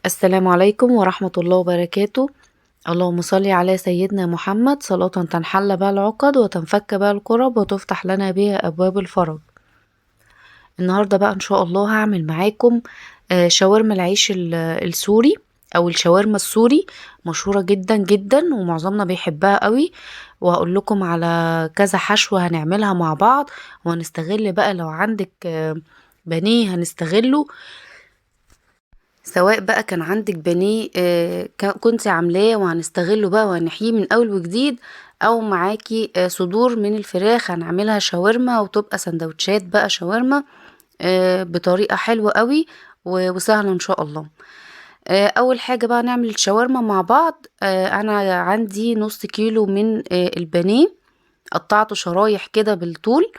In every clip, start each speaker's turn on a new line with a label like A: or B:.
A: السلام عليكم ورحمة الله وبركاته. اللهم صل على سيدنا محمد صلاة تنحل بها العقد وتنفك بها الكرب وتفتح لنا بها أبواب الفرج. النهاردة بقى إن شاء الله هعمل معاكم شاورما العيش السوري أو الشاورما السوري، مشهورة جدا جدا ومعظمنا بيحبها قوي، وهقول لكم على كذا حشوة هنعملها مع بعض، وهنستغل بقى لو عندك بانيه هنستغله، سواء بقى كان عندك بانيه كنت عاملاه وهنستغله بقى وهنحييه من اول وجديد، او معاكي صدور من الفراخ هنعملها شاورما وتبقى سندوتشات بقى شاورما بطريقة حلوة قوي وسهلة ان شاء الله. اول حاجة بقى نعمل الشاورما مع بعض. انا عندي نص كيلو من البانيه قطعته شرايح كده بالطول،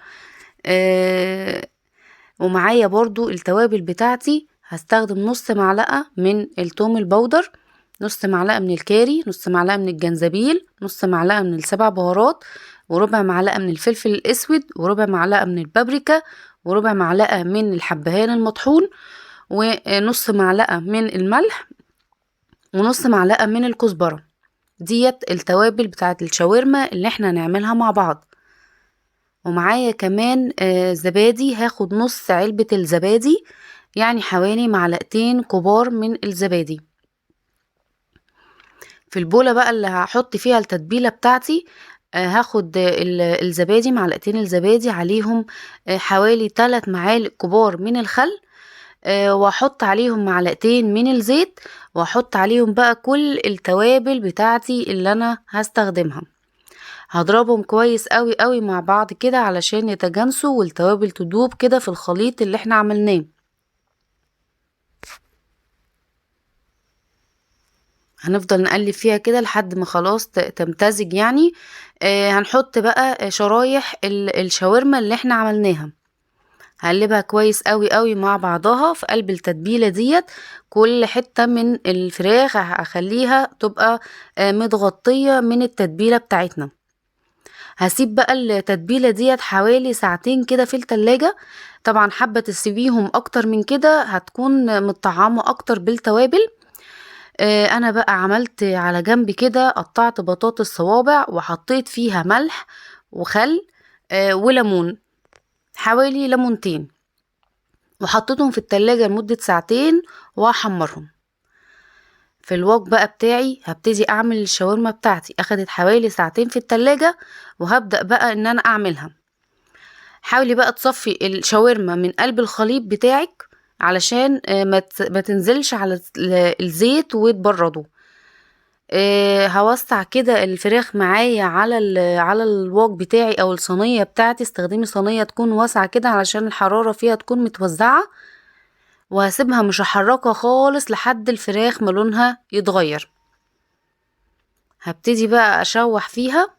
A: ومعايا برضو التوابل بتاعتي. هستخدم نص معلقة من التوم البودر، نص معلقة من الكاري، نص معلقة من الجنزبيل، نص معلقة من السبع بهارات، وربع معلقة من الفلفل الأسود، وربع معلقة من البابريكا، وربع معلقة من الحبهان المطحون، ونص معلقة من الملح، ونص معلقة من الكزبرة. ديت التوابل بتاعت الشاورما اللي احنا هنعملها مع بعض. ومعايا كمان زبادي، هاخد نص علبة الزبادي، يعني حوالي معلقتين كبار من الزبادي. في البولة بقى اللي هحط فيها التتبيلة بتاعتي، هاخد الزبادي، معلقتين الزبادي عليهم، حوالي 3 معالق كبار من الخل، واحط عليهم معلقتين من الزيت، واحط عليهم بقى كل التوابل بتاعتي اللي انا هستخدمها. هضربهم كويس قوي قوي مع بعض كده علشان يتجانسوا والتوابل تدوب كده في الخليط اللي احنا عملناه. هنفضل نقلب فيها كده لحد ما خلاص تمتزج يعني. هنحط بقى شرايح الشاورما اللي احنا عملناها، هقلبها كويس قوي قوي مع بعضها في قلب التتبيله ديت. كل حته من الفراخ هخليها تبقى متغطيه من التتبيله بتاعتنا. هسيب بقى التتبيله ديت حوالي ساعتين كده في التلاجة. طبعا حابه تسيبيهم اكتر من كده هتكون متطعمه اكتر بالتوابل. انا بقى عملت على جنب كده، قطعت بطاطس صوابع وحطيت فيها ملح وخل، وليمون، حوالي ليمونتين، وحطيتهم في التلاجة لمدة ساعتين وهحمرهم. في الوك بقى بتاعي هبتدي اعمل الشاورما بتاعتي. اخدت حوالي ساعتين في التلاجة وهبدأ بقى ان انا اعملها. حاولي بقى تصفي الشاورما من قلب الخليط بتاعك علشان ما تنزلش على الزيت وتبرده. هوسع كده الفراخ معايا على الوك بتاعي او الصينيه بتاعتي. استخدمي صينيه تكون واسعه كده علشان الحراره فيها تكون متوزعه، وهسيبها مش هحركها خالص لحد الفراخ ما لونها يتغير. هبتدي بقى اشوح فيها.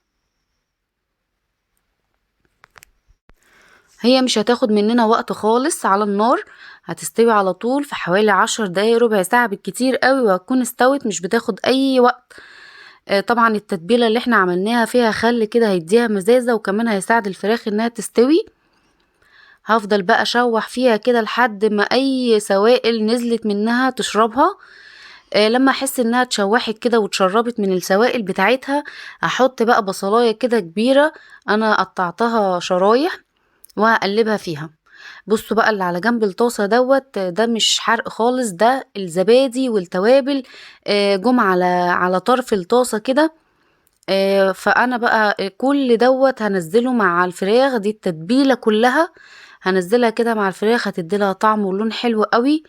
A: هي مش هتاخد مننا وقت خالص على النار، هتستوي على طول في حوالي 10 دقايق ربع ساعه بالكتير قوي وهتكون استوت، مش بتاخد اي وقت. طبعا التتبيله اللي احنا عملناها فيها خل كده هيديها مزازه، وكمان هيساعد الفراخ انها تستوي. هفضل بقى اشوح فيها كده لحد ما اي سوائل نزلت منها تشربها. لما احس انها اتشوحت كده واتشربت من السوائل بتاعتها، هحط بقى بصلايه كده كبيره انا قطعتها شرايح وهقلبها فيها. بصوا بقى اللي على جنب الطاسه دوت، ده مش حرق خالص، ده الزبادي والتوابل، جم على طرف الطاسه كده. فانا بقى كل دوت هنزله مع الفراخ دي، التتبيله كلها هنزلها كده مع الفراخ، هتدي لها طعم ولون حلو قوي.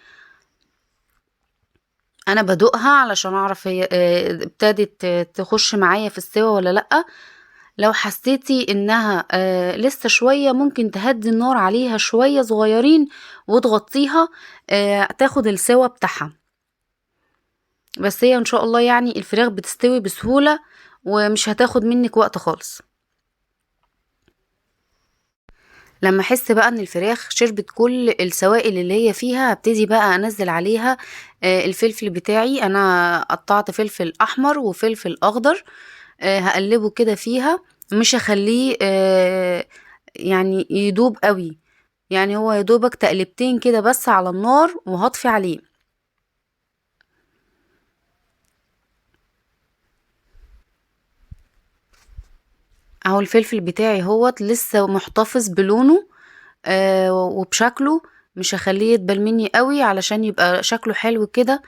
A: انا بدوقها علشان اعرف هي ابتدت تخش معايا في السوا ولا لا. لو حسيتي انها لسه شويه ممكن تهدي النار عليها شويه صغيرين وتغطيها، تاخد السوا بتاعها. بس هي ان شاء الله الفراخ بتستوي بسهوله ومش هتاخد منك وقت خالص. لما احس بقى ان الفراخ شربت كل السوائل اللي هي فيها، هبتدي بقى انزل عليها الفلفل بتاعي. انا قطعت فلفل احمر وفلفل اخضر، هقلبه كده فيها، مش هخليه يدوب قوي، هو يدوبك تقلبتين كده بس على النار وهطفي عليه. اهو الفلفل بتاعي هوت لسه محتفظ بلونه وبشكله، مش هخليه يدبل مني قوي علشان يبقى شكله حلو كده.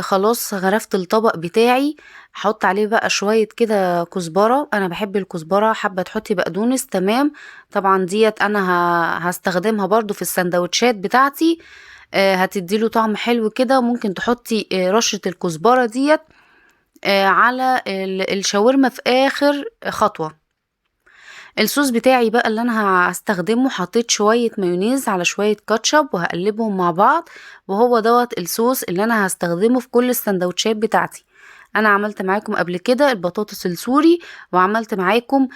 A: خلاص غرفت الطبق بتاعي، هحط عليه بقى شوية كده كزبرة، انا بحب الكزبرة، حابة تحطي بقدونس تمام. طبعا ديت انا هستخدمها برضو في السندوتشات بتاعتي، هتديله طعم حلو كده. ممكن تحطي رشة الكزبرة ديت على الشاورما في اخر خطوة. الصوص بتاعي بقى اللي انا هستخدمه، حطيت شوية مايونيز على شوية كاتشب وهقلبهم مع بعض، وهو دوت الصوص اللي انا هستخدمه في كل السندوتشات بتاعتي. انا عملت معاكم قبل كده البطاطس السوري، وعملت معاكم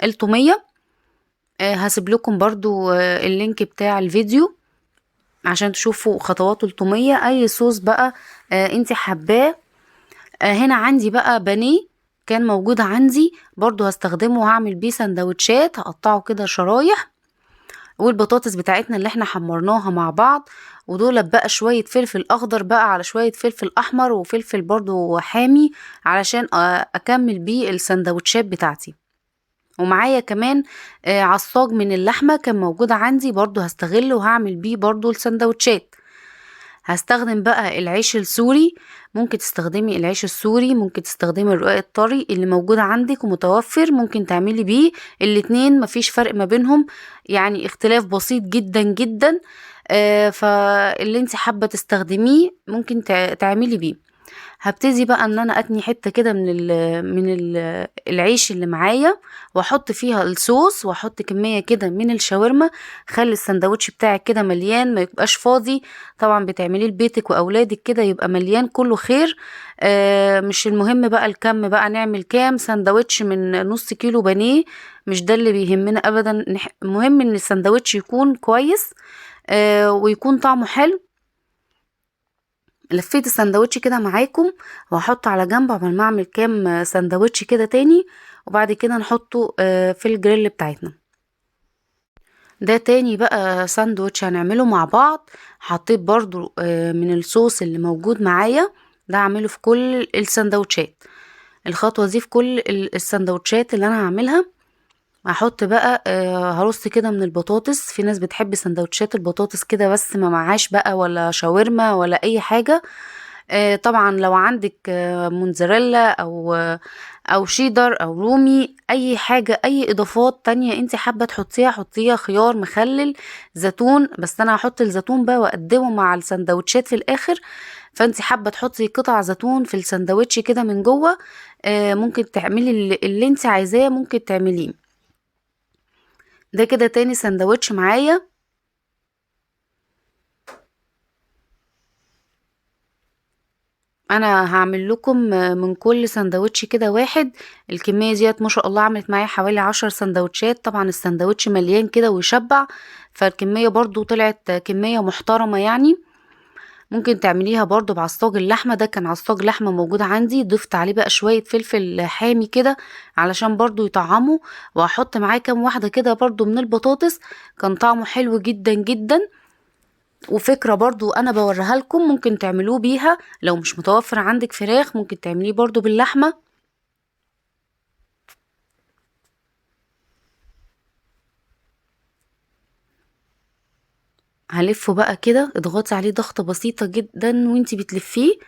A: التومية. هسيب لكم برضو ال link بتاع الفيديو عشان تشوفوا خطوات التومية. اي صوص بقى انت حباه. هنا عندي بقى بانيه كان موجود عندي برضو هستخدمه وهعمل بيه سندوتشات، هقطعه كده شرايح. والبطاطس بتاعتنا اللي احنا حمرناها مع بعض، ودول بقى شوية فلفل اخضر بقى على شوية فلفل احمر وفلفل برضو حامي علشان اكمل بيه السندوتشات بتاعتي. ومعايا كمان عصاج من اللحمة كان موجود عندي برضو هستغله وهعمل بيه برضو السندوتشات. هستخدم بقى العيش السوري، ممكن تستخدمي العيش السوري، ممكن تستخدمي الرقاق الطري اللي موجود عندك ومتوفر، ممكن تعملي بيه الاتنين، مفيش فرق ما بينهم، يعني اختلاف بسيط جدا جدا. فاللي انت حابة تستخدميه ممكن تعملي بيه. هبتدي بقى ان انا اتني حتة كده من العيش اللي معايا، واحط فيها الصوص، واحط كمية كده من الشاورما. خلي السندوتش بتاعك كده مليان، ما يبقاش فاضي. طبعا بتعمليه لبيتك واولادك كده يبقى مليان كله خير. مش المهم بقى الكم، بقى نعمل كام سندوتش من نص كيلو بانيه، مش ده اللي بيهمنا ابدا. المهم ان السندوتش يكون كويس، ويكون طعمه حلو. لفيت السندوتش كده معاكم وهحطه على جنب قبل ما اعمل كام سندوتش كده تاني، وبعد كده نحطه في الجريل بتاعتنا. ده تاني بقى ساندوتش هنعمله مع بعض. حطيت برضو من الصوص اللي موجود معايا ده، هعمله في كل السندوتشات. الخطوة دي في كل السندوتشات اللي انا هعملها. هحط بقى، هرص كده من البطاطس. في ناس بتحب سندوتشات البطاطس كده بس ما معاش بقى ولا شاورما ولا اي حاجة. طبعا لو عندك موتزاريلا او شيدر او رومي، اي حاجة، اي اضافات تانية انت حابة تحطيها حطيها، خيار مخلل، زيتون، بس انا هحط الزيتون بقى واقدمه مع السندوتشات في الاخر. فانت حابة تحطي قطع زيتون في السندوتش كده من جوه، ممكن تعملي اللي انت عايزاه ممكن تعمليه. ده كده تاني سندوتش معايا. انا هعمل لكم من كل سندوتش كده واحد. الكمية ديت ما شاء الله عملت معايا حوالي 10 سندوتشات. طبعا السندوتش مليان كده ويشبع، فالكمية برضو طلعت كمية محترمة يعني. ممكن تعمليها برضو بعصاج اللحمة، ده كان عصاج لحمة موجود عندي، ضفت عليه بقى شوية فلفل حامي كده علشان برضو يطعمه، وهحط معاه كام واحدة كده برضو من البطاطس، كان طعمه حلو جدا جدا. وفكرة برضو انا بوريها لكم ممكن تعملوه بيها لو مش متوفر عندك فراخ، ممكن تعمليه برضو باللحمة. هلفه بقى كده، اضغطي عليه ضغطة بسيطة جدا وانتي بتلفيه.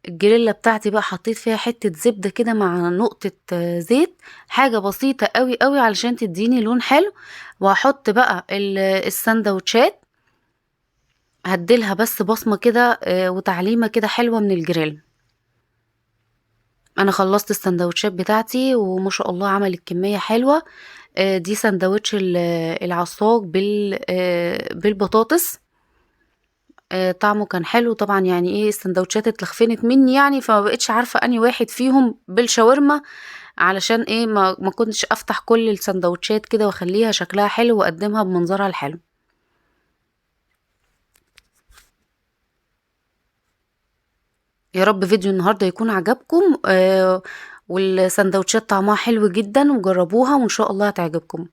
A: الجريلا بتاعتي بقى حطيت فيها حتة زبدة كده مع نقطة زيت، حاجة بسيطة قوي قوي علشان تديني لون حلو. وهحط بقى السندوتشات، هديلها بس بصمة كده، وتعليمة كده حلوة من الجريل. انا خلصت السندوتشات بتاعتي وما شاء الله عملت كمية حلوة. دي سندوتش العصاج بالبطاطس، طعمه كان حلو. طبعا يعني ايه السندوتشات اتلخفنت مني يعني، فما بقتش عارفة اني واحد فيهم بالشاورما، علشان ايه ما كنتش افتح كل السندوتشات كده واخليها شكلها حلو واقدمها بمنظرها الحلو. يا رب فيديو النهارده يكون عجبكم، والسندوتشات طعمها حلو جدا، وجربوها وان شاء الله هتعجبكم.